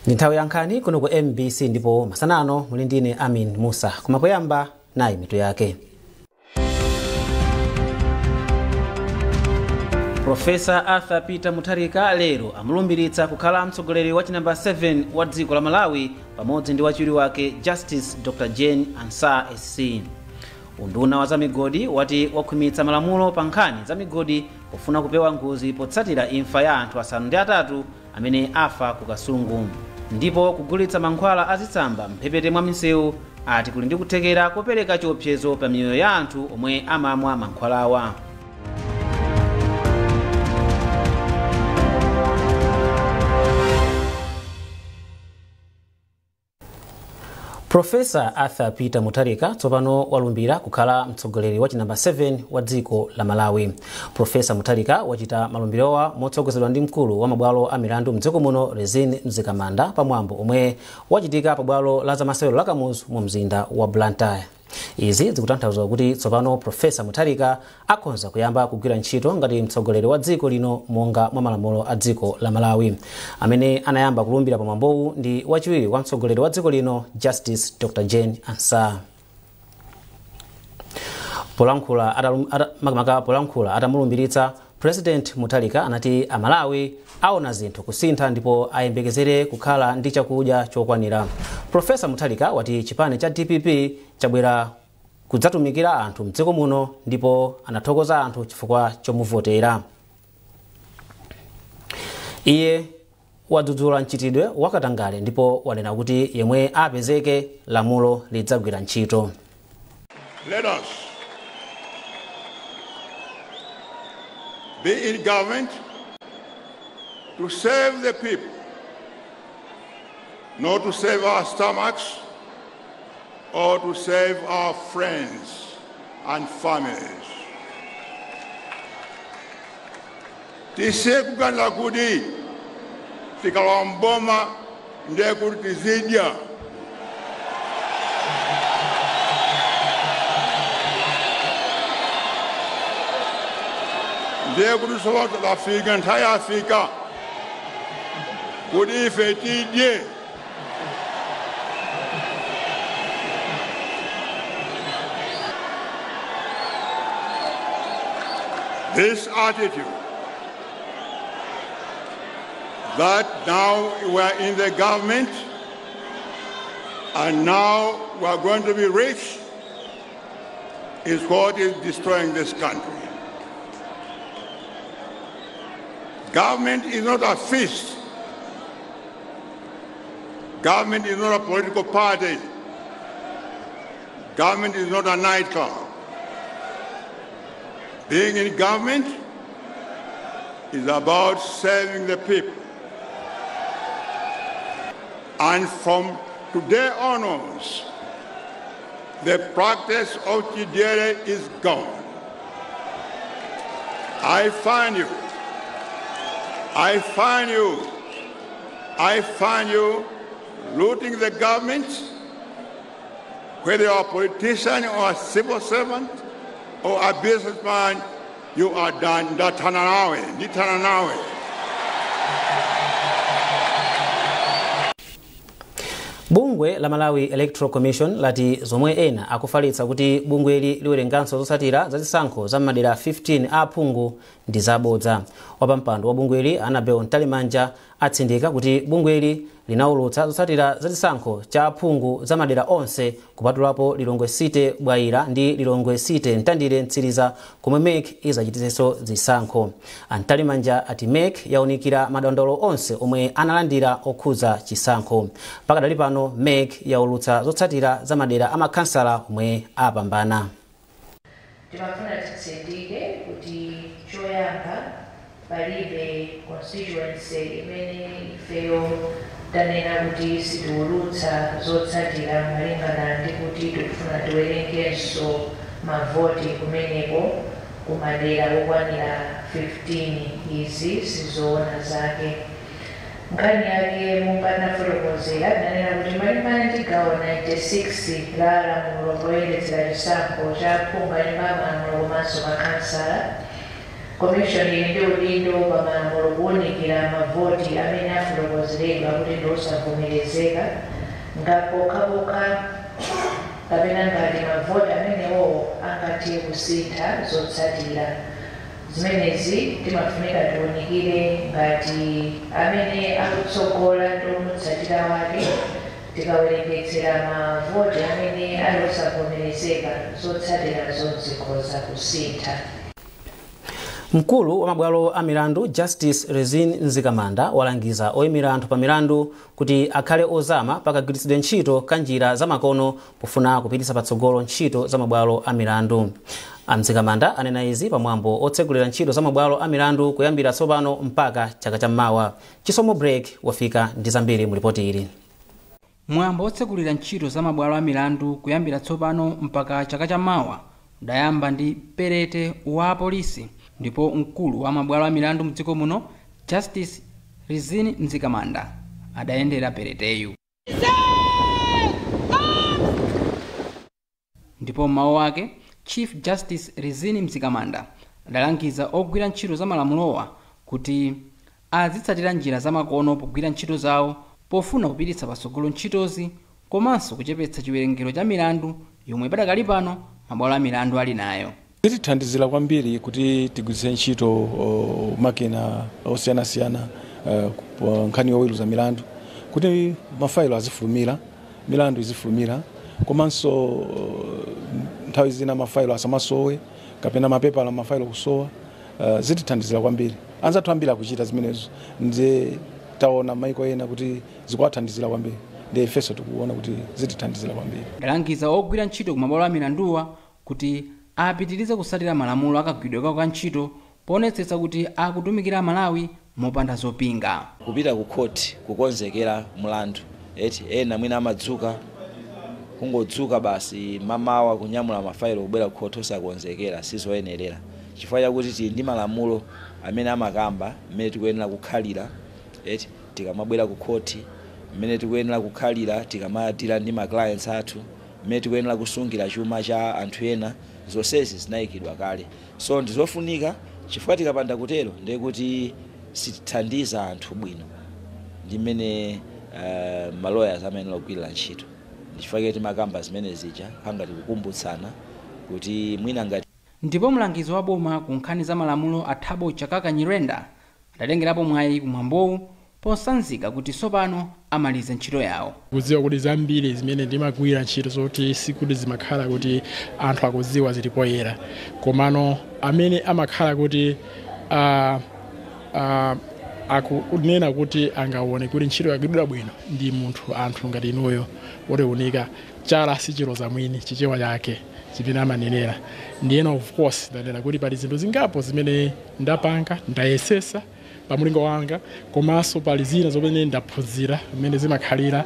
Ndi nthawi ya nkhani kuno ku MBC ndipo masanano muli ndine Amin Musa. Koma poyamba nayi mitu yake. Profesa Arthur Peter Mutharika lero amulumbiritsa kukhala mtsogoleri wa chinamba 7 wa dziko la Malawi pamodzi ndi wachiwiri wake Justice Dr. Jane Ansah SC. Unduna wa zamigodi wati wakhwimitsa malamulo pa nkhani za migodi pofuna kupewa ngozi potsatira imfa ya anthu 8 amene afa ku Kasungu. Ndipo kugulitsa mankhwala azitsamba mphepete mwa misewu ati kuli ndi kuthekera kopereka chiopsezo pa miyoyo ya anthu omwe amamwa mankhwalawa. Profesa Arthur Peter Mutharika tsopano walumbira kukhala mtsogoleri wa chinamba 7 wa dziko la Malawi. Profesa Mutharika wachita malumbirowa motsogozedwa ndi mkulu wa mabwalo a milandu mdziko muno Rezine Mzikamanda pamwambo omwe wachitika pabwalo la zamasewero la Kamuzu mu mzinda wa Blantyre. Izi zikutanthauza kuti tsopano Profesa Mutharika akhonza kuyamba kugwira ntchito ngati mtsogoleri wa dziko lino monga mwa malamulo a dziko la Malawi. Amene anayamba kulumbira pamwambowu ndi wachiwiri wa mtsogoleri wa dziko lino Justice Dr. Jane Ansah. Polankhula atamulumbiritsa, President Mutharika anati Amalawi aona zinthu kusintha ndipo ayembekezere kukhala ndi chakudya chokwanira. Profesa Mutharika wati chipani cha DPP chabwera kudzatumikira anthu mdziko muno ndipo anathokoza anthu chifukwa chomuvotera. Iye wadzudzula mchitidwe wakatangale ndipo wanena kuti yemwe apezeke lamulo lidzagwira ntchito. Let us be in government to serve the people, not to save our stomachs or to save our friends and families. Tisiye kuganiza kuti tikalowa mboma ndiye kuti tizidya. Ndiye kuti sote tafika nthawi yafika kuti ife tidye. This attitude that now we are in the government and now we are going to be rich is what is destroying this country. Government is not a feast. Government is not a political party. Government is not a nightclub. Being in government is about serving the people. And from today onwards, the practice of Chidyere is gone. I find you. I find you. I find you looting the government, whether you are a politician or a civil servant or a businessman, you are done. Ndathana nawe, ndithana nawe. Bungwe la Malawi Electoral Commission lati zomwe ena akufalitsa kuti bungweli liwerenganso zotsatira za zisankho za madera 15 a aphungu ndi zabodza. Wapampando wa bungweli Annabel Mtalimanja atsindika kuti bungweli linaulutsa zotsatira za zisankho cha aphungu za madera onse kupatulapo Lilongwe City Bwaira ndi Lilongwe City Mtandire Mtsiriza komwe MEC izachitisenso zisankho. Mtalimanja ati MEC yaunikira madandaulo onse omwe analandira okhudza chisankho. Pakadali pano MEC yaulutsa zotsatira za madera amakhansala omwe apambana. Timafuna titsindike kuti choyamba palibe constituency imene ifeyo tanena kuti sitiulutsa zotsatira malingana ndi kuti tikufuna tiwerengenso mavoti kumeneko kumadera okwanira 15. Izi sizoona zake. Nkhani yake monga tinafotokozera tinanena kuti malingana ndi gawo 96 la lamulo loyendetsera chisankho cha aphungu a nyumba ya malamulo komanso makhansala, Commission ili ndi udindo pa malamulo kuwunikira mavoti amene afotokozeredwa kuti ndi osavomerezeka ngapokhapokha kapena ngati mavoti amenewo angathe kusintha zotsatira. Zimenezi timafunika tiwunikire ngati amene akutsogola ndi omutsatira wake, tikawerengetsera mavoti amene ali osavomerezeka, zotsatira zikhoza kusintha. Mkulu wa mabwalo a milandu Justice Rizine Mzikamanda walangiza oyimira anthu pa milandu kuti akhale ozama pakagwiritsidwe ntchito ka njira zamakono pofuna kupititsa patsogolo ntchito za mabwalo a milandu. Amzikamanda anena izi pamwambo otsegulira ntchito za mabwalo a milandu kuyambira tsopano mpaka chaka cham'mawa. Chisomo Break wafika ndi zambiri mu ripoti ili. Mwambo otsegulira ntchito za mabwalo a milandu kuyambira tsopano mpaka chaka cham'mawa udayamba ndi perete wa apolisi, ndipo mkulu wa mabwalo a milandu mdziko muno Justice Rizine Mzikamanda adayendera pereteyu, ndipo m'mawu ake Chief Justice Rizine Mzikamanda adalangiza ogwira ntchito za malamulowa kuti azitsatira njira zamakono pogwira ntchito zawo pofuna kupititsa patsogolo ntchitozi komanso kuchepetsa chiwerengero cha milandu yomwe padakali pano mabwalo a milandu ali nayo. Tithandizira kwambiri kuti tigwiritse ntchito makina osiyanasiyana nkhani yoweruza milandu, kuti mafailo azifulumira, milandu izifulumira, komanso nthawi zina mafailo asamasowe kapena mapepala mafailo kusowa. Zitithandizira kwambiri. Anzathu ambiri akuchita zimenezo, ndiye taona maiko ena kuti zikuwathandizira kwambiri, ndiye ifenso tikuona kuti zitithandizira kwambiri. Adalangiza ogwira ntchito ku mabwalo a milanduwa kuti apitirize kusatira malamulo akagwiridwe ka ntchito poonetsetsa kuti akutumikira Malawi mopanda zopinga. Kupita ku khoti kukonzekera mlandu, eti ena mwina amadzuka kungodzuka basi mamawa kunyamula mafailo kubwera ku khoti osakonzekera, sizoyenerera, chifukwa chakuti tili ndi malamulo amene amakamba mmene tikuyenera kukhalira, eti tikamabwera ku khoti, mmene tikuyenera kukhalira tikamadira ndi ma clients athu, mmene tikuyenera kusungira chuma cha anthu ena. Zonsezi zinayikidwa kale, so ndizofunika chifukwa tikapanda kutero ndiye kuti sitithandiza anthu bwino ndi mmene maloyers amene ogwirira ntchito. Ndichifukwa timakamba zimene zija panga tikukumbutsana kuti mwina ngati. Ndipo mlangizi wa boma ku nkhani za malamulo a Thabo Chakaka Nyirenda adatengerapo mwayi kumwambowu posanzika kuti tsopano amalize ntchito yawo. Kudziwa kuti zambiri zimene ndimagwira ntchito zoti sikuti zimakhala kuti anthu akudziwa zilipoyera, komano amene amakhala kuti akunena kuti angaone kuti ntchito yagwiridwa bwino ndi munthu anthu ngati inuyo wotiunika chala sichiloza mwini chichewa chake chimene amanenera. Ndiyena of course ndanena kuti pali zinthu zingapo zimene ndapanga, ndayesesa pamulingo wanga, komanso pali zina zomwe ndaphunzira zimene zimakhalira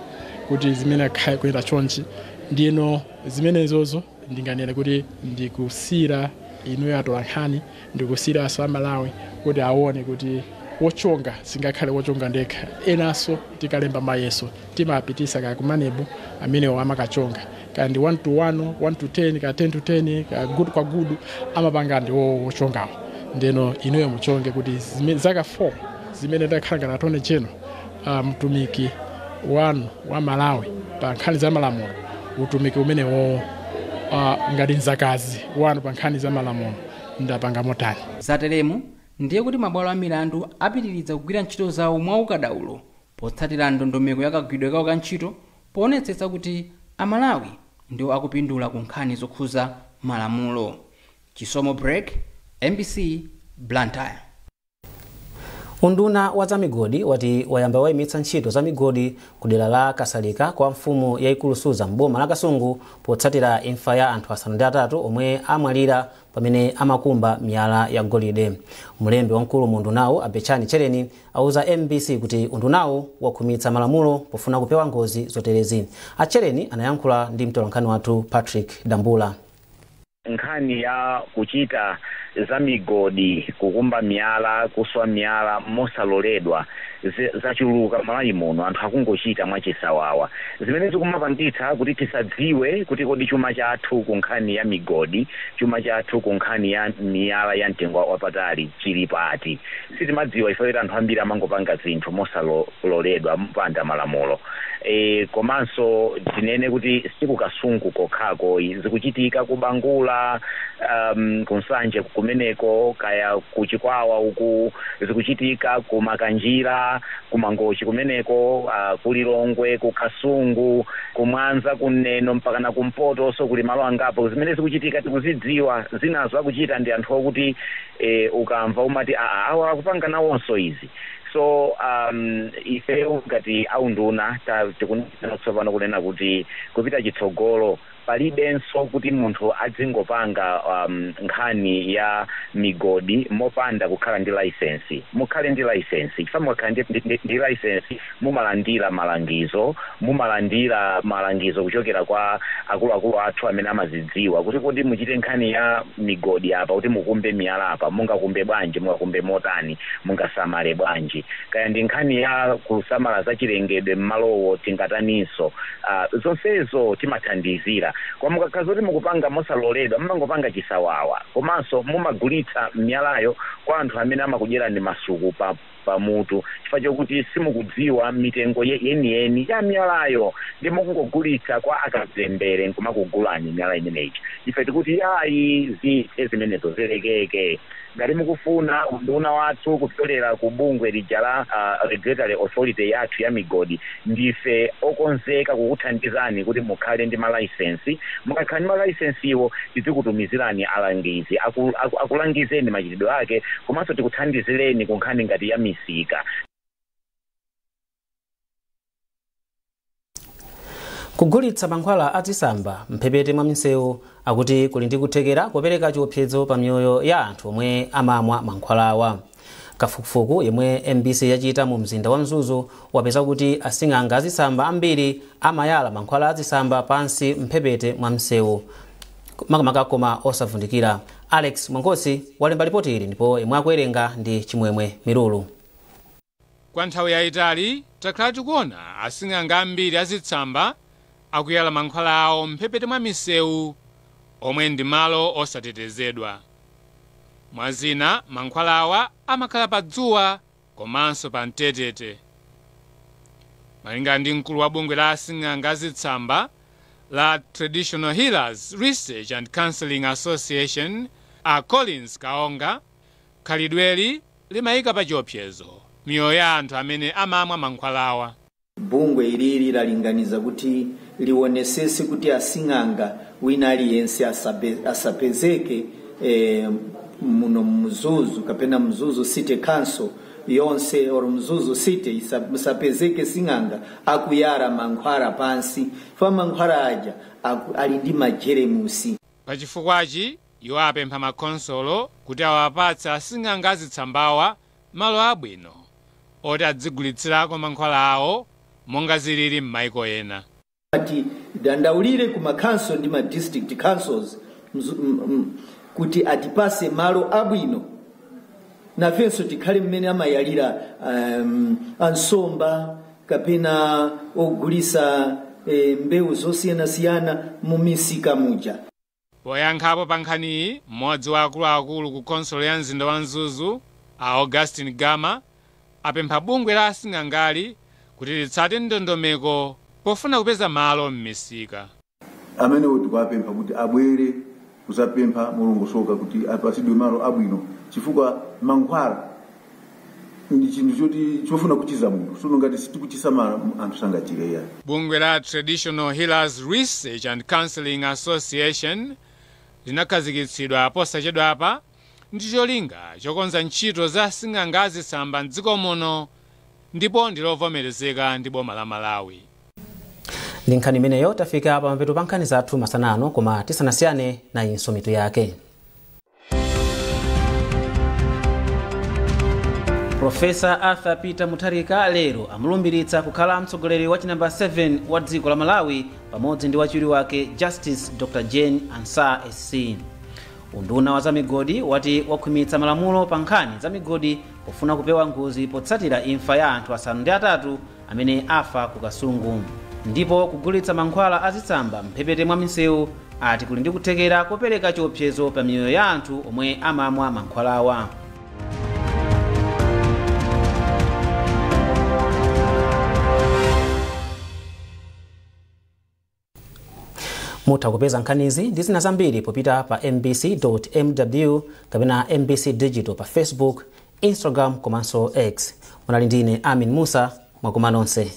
kuti zimene kuyenda chonchi. Ndiyeno zimenezozo ndinganene kuti ndikusira inuyo atolankhani, ndikusira Amalawi kuti aone kuti wochonga singakhale wochonga ndekha, enanso tikalemba mayeso timapitisa ka kumanebu amenewo amakachonga kandi 1 to 1, 1 to 10, ka 10 to 10, ka good kwa good amapanga ndi wochongawo. Ndeno inuyo muchonge kuti zaka 4 zimene ndakhala ngati attorney general, mtumiki wanu wa Malawi pa nkhani za malamulo, utumiki umenewo ngati mzakazi wanu pa nkhani za malamulo ndapanga motani. Zateremu ndiye kuti mabwalo a milandu apitiriza kugwira ntchito zawo mwaukadaulo potsatira ndondomeko yakagwiridwe kawo ka ntchito poonetsetsa kuti Amalawi ndiwo akupindula ku nkhani zokhuza malamulo. Chisomo Break, MBC, Blantyre. Unduna wa zamigodi wati wayamba wayimitsa ntchito za migodi ku dera la Kasalika kwa mfumu yayikulu Suza mboma la Kasungu potsatira imfa ya anthu 8 omwe amwalira pamene amakumba miyala ya golide. Mlembi wamkulu mu undunawo Abechani Chereni auza MBC kuti undunawo wakhumitsa malamulo pofuna kupewa ngozi zoterezi. Achereni anayankhula ndi mtolankhani wathu Patrick Dambula. Nkhani ya kuchita za migodi, kukumba miyala, kuswa miyala mosaloledwa Zachuluka Malawi muno, anthu akungochita mwachisawawa zimene zikumapangitsa kuti tisadziwe kuti kodi chuma chathu ku nkhani ya migodi, chuma chathu ku nkhani ya miyala ya mtengo wapatali chili pati. Sitimadziwa ife kuti anthu ambiri amangopanga zinthu mosaloledwa, mpanda malamulo. Komanso tinene kuti sikukasungu kokhako, zikuchitika kubangula, kunsanje kumeneko, kaya kuchikwawa uku, zikuchitika kumakanjira, kumangochi kumeneko, kulilongwe, kukasungu, kumwanza, kuneno, mpaka na kumpoto. So kuli malo angapo zimene zikuchitika tikuzidziwa. Zinazo akuchita ndi anthu okuti ukamva umati awa akupanga nawonso izi. So ife ngati aunduna tikunena tsopano kunena kuti kupita chitsogolo palibenso kuti munthu adzingopanga nkhani ya migodi mopanda kukhala ndi license. Mukhale ndi license, chifukwa mukakhala ndi license mumalandira malangizo, mumalandira malangizo kuchokera kwa akuluakulu athu amene amazidziwa kuti kuti muchite nkhani ya migodi apa, kuti mukumbe miyala apa, mungakumbe bwanji, mungakumbe motani, mungasamale bwanji, kaya ndi nkhani ya kusamala za chilengedwe mmalowo tingataninso. Zonsezo timathandizira. Koma mukakhala zoti mukupanga mosaloledwa, mumangopanga chisawawa, komanso mumagulitsa miyalayo kwa anthu amene amakudyerani masuku pa pamutu, chifukwa chokuti simukudziwa mitengo yeniyeni ya miyalayo, ndi mukungogulitsa kwa akazembere nkumakugulani miyala imeneyi. Ife tikuti yayi, zithe zimenezo, zilekeke. Ngati mukufuna, unduna wathu kupyolera ku bungwe lija la regulatory authority yathu ya migodi, ndife okonzeka kukuthandizani kuti mukhale ndi malaisensi. Mukakhala ndi malaisensiwo, tizikutumizirani alangizi akulangizeni machitidwe ake, komanso tikuthandizireni ku nkhani ngati ya misika. Kugulitsa mankhwala azitsamba mphepete mwa misewu akuti kuli ndi kuthekera kupereka chiopsezo pa miyoyo ya anthu omwe amamwa mankhwalawa. Kafukufuku yemwe MBC yachita mu mzinda wa Mzuzu wapeza kuti asing'anga azitsamba ambiri amayala mankhwala azitsamba pansi mphepete mwa msewu, makamaka koma osavundikira. Alex Mwangosi walemba ripoti ili ndipo yemwe akuwerenga ndi Chimwemwe Milulu. Kwa nthawi yayitali takhala tikuona asing'anga ambiri azitsamba akuyala mankhwala awo mphepete mwa misewu omwe ndi malo osatetezedwa. Mwazina, mankhwala awa amakhala pa dzuwa komanso pa mtetete. Malinga ndi mkulu wa bungwe la asing'anga azitsamba la Traditional Healers Research and Counseling Association, a Collins Kaonga, khalidweli limayika pa chiopsezo miyoyo ya anthu amene amamwa mankhwalawa. Bungwe ilili lalinganiza kuti liwonesese kuti asing'anga wina aliyense asapezeke muno Mzuzu kapena Mzuzu City Council yonse or Mzuzu City, musapezeke sing'anga akuyara mankhwala pansi fa mankhwala aja ali ndi majeremusi. Pachifukwachi iwo apempha makonsolo kuti awapatse asing'anga azitsambawa malo abwino oti adzigulitsirako mankhwala awo monga zilili m'maiko ena. Ati dandaulire ku makhanso ndi ma district councils kuti atipase malo abwino nafenso tikhale mmene amayalira ansomba kapena ogulisa mbewu zosiyanasiyana mu misika muja. Poyankhapo pa nkhaniyi, mmodzi wa akuluakulu ku khonsolo ya mzinda wa Mzuzu, a Augustin Gama, apempha bungwe la asing'angali kuti litsate ndondomeko pofuna kupeza malo m'misika. Amenewo tikuwapempha kuti abwere kuzapempha mulongosoka kuti apatsidwe malo abwino, chifukwa mankhwala ndi chinthu choti chofuna kuchiza munthu, sono ngati sitikuchisamala anthu sangachire yayi. Bungwe la Traditional Healers Research and Counseling Association linakhazikitsidwa posachedwapa ndi cholinga chokonza ntchito za asing'anga azitsamba mdziko muno, ndipo ndilovomerezeka ndi boma la Malawi. Ndi nkhani imeneyo tafika pa mapeto pa nkhani zathu masana ano, koma tisanasiyane nayinso mitu yake. Profesa Arthur Peter Mutharika lero amulumbiritsa kukhala mtsogoleri wa chinamba 7 wa dziko la Malawi pamodzi ndi wachiwiri wake Justice Dr. Jane Ansah SC. Unduna wa zamigodi wati wakhwimitsa malamulo pa nkhani za migodi pofuna kupewa ngozi potsatira imfa ya anthu 8 amene afa ku Kasungu. Ndipo kugulitsa mankhwala azitsamba mphepete mwa misewu ati kuli ndi kuthekera kopereka chiopsezo pa miyoyo ya anthu omwe amamwa mankhwalawa. Mutha kupeza nkhanizi ndi zina zambiri popita pa mbc.mw kapena MBC Digital pa Facebook, Instagram komanso X. Munali ndine Amin Musa, mwakoma nonse.